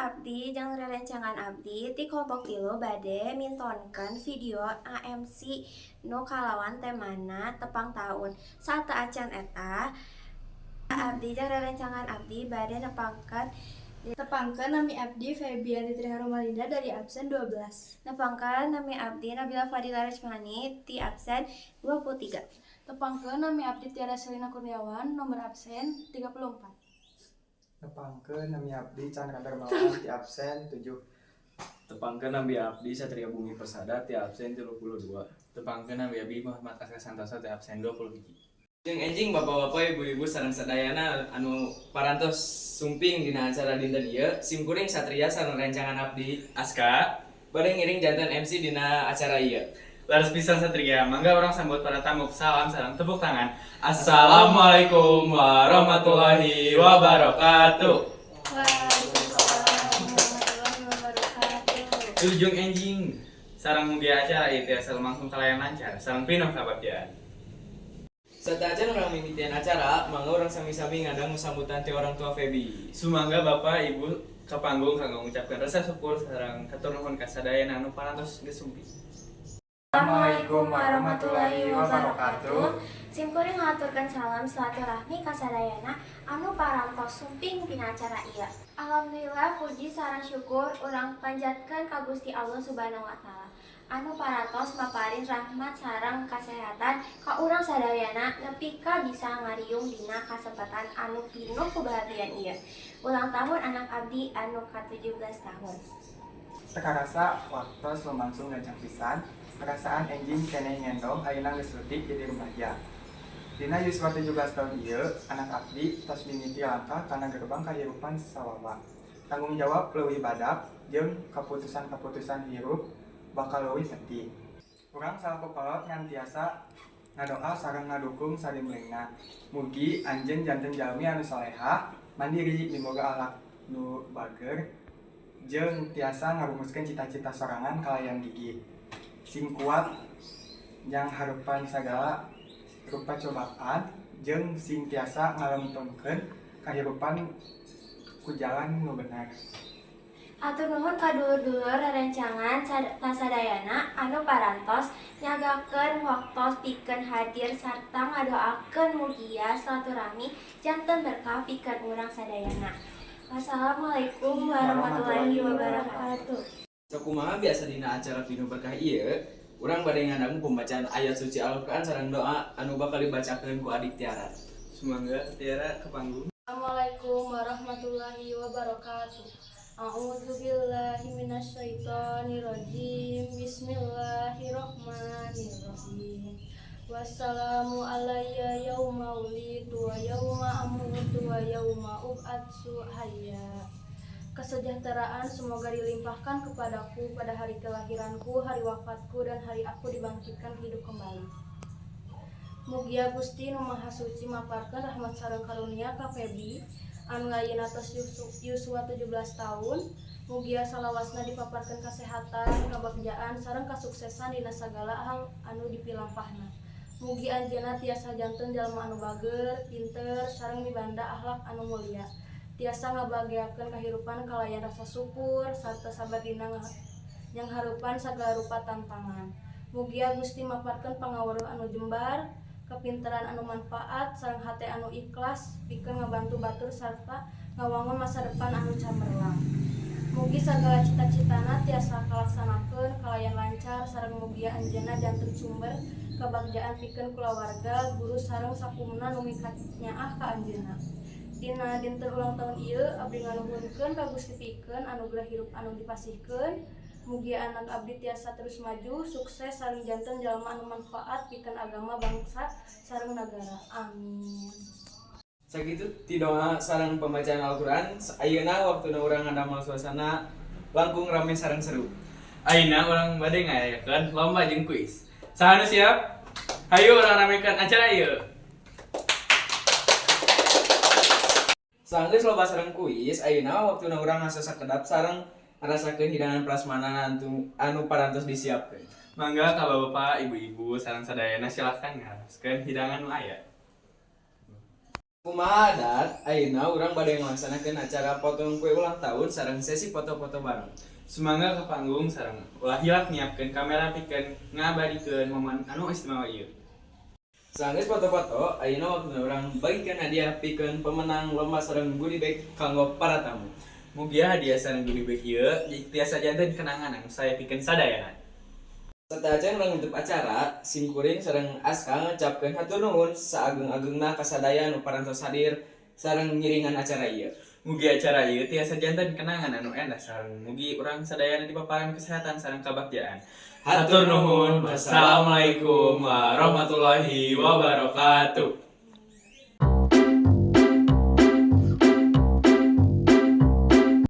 Abdi jeung rerencangan abdi ti kelompok 3 bade mintonkeun video AMC nu kalawan temana tepang taun. Sateuacan eta, abdi jeung rerencangan abdi bade nepangkeun. Tepangkeun, nami abdi Febianti Triharumalinda dari absen 12. Nepangkeun, nami abdi Nabila Fadila Rachmani ti absen 23. Tepangkeun, nami abdi Tiara Selina Kurniawan, nomor absen 34. Nepangkeun, nami abdi Chandra Darmawan ti absen 7. Tepangkeun, nami abdi Satria Bumi Persada ti absen 32. Tepangkeun, nami abdi Muhammad Aska Santosa ti absen 20 hiji. Wilujeng enjing, bapak-bapak, ibu-ibu, sareng sadayana anu parantos sumping dina acara dinten ieu. Simkuring Satria sareng rencangan abdi Aska bade ngiring janten MC dina acara ieu. Laras pisan, Satria. Mangga urang sambut para tamu, salam sareng tepuk tangan. Assalamualaikum warahmatullahi wabarakatuh. Waalaikumsalam warahmatullahi wabarakatuh. Wilujeng enjing. Sareng mugia acara ieu tiasa lumangsung kalayan lancar sareng pinuh kabagjaan. Sateuacan urang mimitian acara, mangga urang sami-sami ngadangu sambutan ti orang tua Febi. Sumangga bapak ibu ke panggung kanggo mengucapkan rasa syukur sareng hatur nuhun ka sadayana anu parantos geus sumping. Assalamualaikum warahmatullahi wabarakatuh. Simkuring ngahaturkeun salam silaturahmi ka sadayana anu parantos sumping dina acara ieu. Alhamdulillah, puji sareng syukur urang panjatkeun ka Gusti Allah Subhanahu wa Taala anu parantos maparin rahmat sareng kasehatan ka urang sadayana nepi ka bisa ngariung dina kasempatan anu pinuh kebahagiaan ieu. Ulang tahun anak abdi anu ka-17 tahun. Teu karasa waktu lumangsung gancang pisan, perasaan enjing keneh ngendong, ayeuna geus leutik jadi remaja. Dina yuswa 17 tahun ieu, anak abdi tos mimiti langkah kana gerbang kahirupan sawawa. Tanggung jawab leuwih badak jeung kaputusan-kaputusan hirup bakal leuwih penting. Urang salaku kolot ngan tiasa ngadoa sareng ngadukung sarimlengna. Mugi anjeun janten jalmi anu soleha, mandiri, miboga akhlak nu bager, jeung tiasa ngarumuskeun cita-cita sorangan kalayan gigih. Sing kuat nyanghareupan sagala rupa cobaan jeung sing tiasa ngalempengkeun kahirupan ku jalan nu bener. Hatur nuhun ka dulur-dulur rerencangan sadayana anu parantos nyanggakeun waktos pikeun hadir sarta ngadoakeun, mugia silaturahmi janten berkah pikeun urang sadayana. Wassalamualaikum warahmatullahi wabarakatuh. Sakumaha biasa dina acara pinuh berkah ieu, urang bade ngadangu pembacaan ayat suci Al-Qur'an sareng doa anu bakal dibacakeun ku adik Tiara. Sumangga, Tiara, ke panggung. Assalamualaikum warahmatullahi wabarakatuh. A'udzu billahi minasyaitonir rajim. Bismillahirrahmanirrahim. Wassalamu alayya yauma wulidtu wa yauma amutu wa yauma ub'atsu hayya. Kesejahteraan semoga dilimpahkan kepadaku pada hari kelahiranku, hari wafatku, dan hari aku dibangkitkan hidup kembali. Mugia Gusti Nu Maha Suci maparkeun rahmat sareng karunia ka Febi anu ayeuna tos yuswa 17 tahun. Mugia salawasna dipaparkeun kasehatan, kabagjaan, sareng kasuksesan dina sagala hal anu dipilampahna. Mugi anjeunna tiasa janten jalma anu bager, pinter, sareng mibanda akhlak anu mulia. Tiasa ngabagjakeun kahirupan kalayan rasa syukur sarta sabar dina nyanghareupan sagala rupa tantangan. Mugia Gusti maparkeun pangaweruh anu jembar, kepinteran anu manfaat, sareng hate anu ikhlas pikeun ngabantu batur sarta ngawangun masa depan anu camerlang. Mugi sagala cita-citana tiasa kalaksanakeun kalayan lancar sareng mugia anjeunna janten sumber kabagjaan pikeun kulawarga, guru, sareng sakumna nu mikanyaah ka anjeunna. Dina dinten ulang tahun ieu abdi nganuhunkeun ka Gusti pikeun anugerah hirup anu dipasihkeun. Mugia anak abdi tiasa terus maju, sukses, sareng janten jalma anu manfaat pikeun agama, bangsa, sareng nagara. Amin. Sakitu ti doa sareng pembacaan Al-Qur'an, ayeuna waktuna urang ngadamel suasana langkung rame sareng seru. Ayeuna urang bade ngayakeun lomba jeung kuis. Saha nu siap? Hayu urang ramekeun acara ieu. Sanggeus loba sareng kuis, ayeuna waktuna urang ngasa sakedap sareng ngarasakeun hidangan prasmanan anu parantos disiapkeun. Mangga ka bapak, ibu-ibu, sareng sadayana, silahkan ngaraskeun hidangan nu aya. Kumaha adat, ayeuna urang bade ngalaksanakeun acara potong kue ulang tahun sareng sesi foto-foto bareng. Sumangga ke panggung sareng ulah hilap nyiapkeun kamera pikeun ngabadikeun momen anu istimewa ieu. Sanggeus foto-foto, ayeuna waktuna urang bagikeun hadiah pikeun pemenang lomba sareng goodie bag kanggo para tamu. Mugia hadiah sareng goodie bag ieu tiasa janten kenangan anu sae pikeun sadayana. Sateuacan urang nutup acara, simkuring sareng Aska ngucapkeun hatur nuhun saageng-agengna ka sadaya nu parantos hadir sareng ngiringan acara ieu. Mugi acara ieu tiasa janten kenangan anu endah sareng mugi urang sadayana dipaparan kesehatan sareng kabagjaan. Hatur nuhun. Wassalamualaikum warahmatullahi wabarakatuh.